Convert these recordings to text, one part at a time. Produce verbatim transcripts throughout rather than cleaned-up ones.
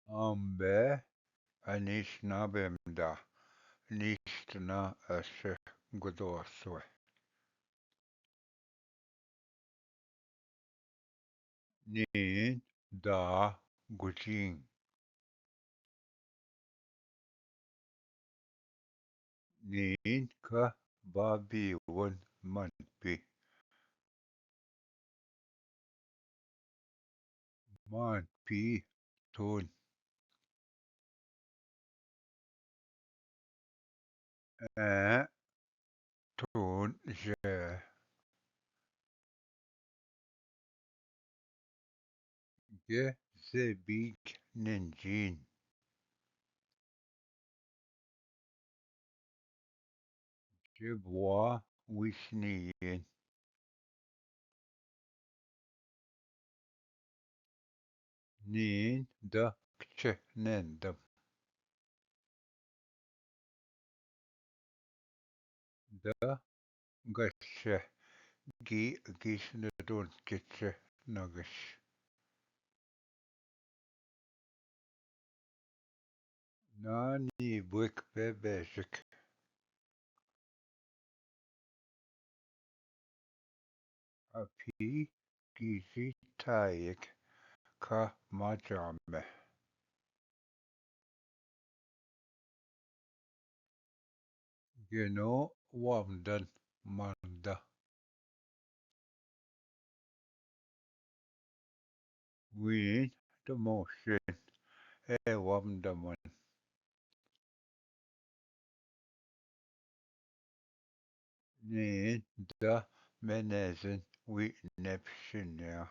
आंबे अनिष्ट ना बेमदा, निष्ट ना अश गुदोसवे। नींद दा गुजिंग। नींद का बाबी वन मानपी। मानपी थून। ए थून जे। गे जे बीज निंजीन। जे बुआ विसनीन। नींद दक्ष नेंदम। द गश गी गिश नडुन किच नगश। नानी बुक पे बेशक। अफी किसी थायक खा मा जामे। गेनो वामदन मानदा। वीन डमोशन ए वामदमन। नीन द मेनेजन वी नेपशिन्या।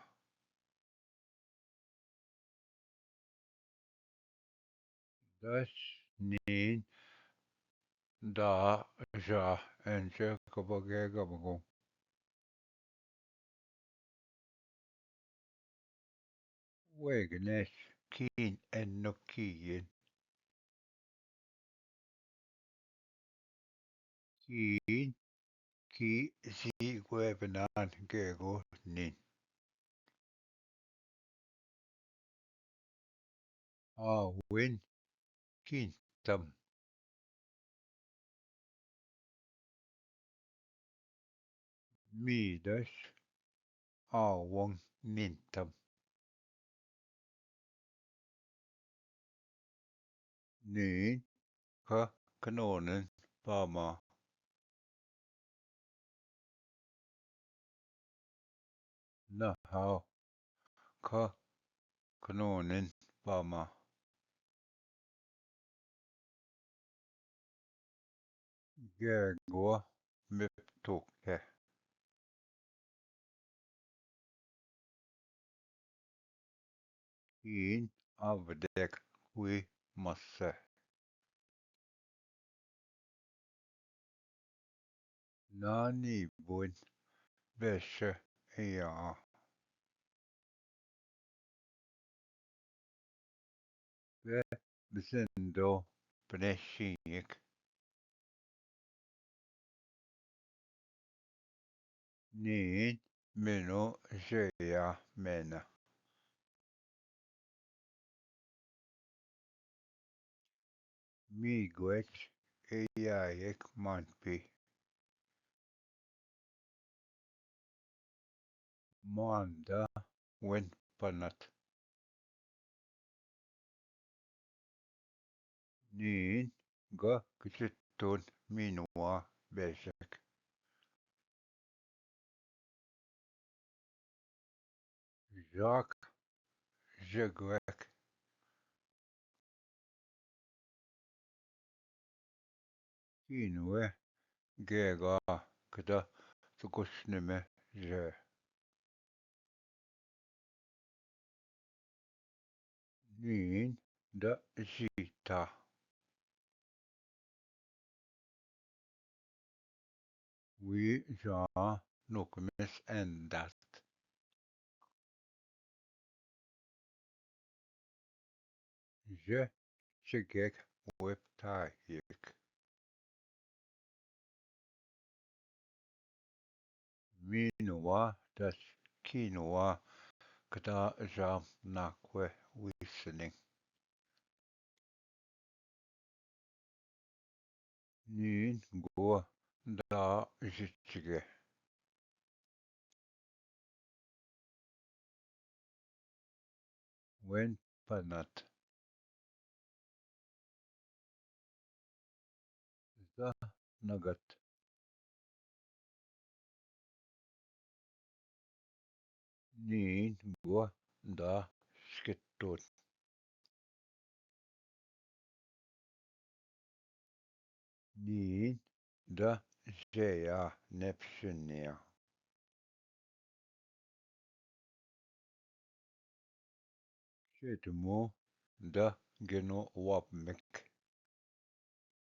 दस नीन दा जा एंजे कबगे गमगो। वेगनेस कीन एन्नो कीन। कीन की जी ग्वेबनान गेगो निन। आविन किंतम। मीदस आवंग निंतम। नीन ख कनोनन पामा। नहाव ख कनोनन पामा। गेगवा मिपतुक है। कीन अवदेक हुई मस्से। नानी बुन बेश या। वे बसंदो पनेशिक। नीन मेनो जया मेना। मी ग्वेच एया एक मानपी। मानदा वेन पनत। नीन ग किचितुन मीनुआ बेशक। जाक जगवेक। किनुए गेगा कदा सुकुशने में जे। नीन द जीता। वी जा नुकमिस एंदात। जे चिगेक वेप्तायक। मीनुआ दस कीनुआ कदा जाम नाकवे विसनिंग। नीन गो दा जिचगे। वेन पनत। ज नगत। नीन गो दा स्कित्तोत। नीन द जेया नेपशुनिया। चेतमो द गेनो वापमिक।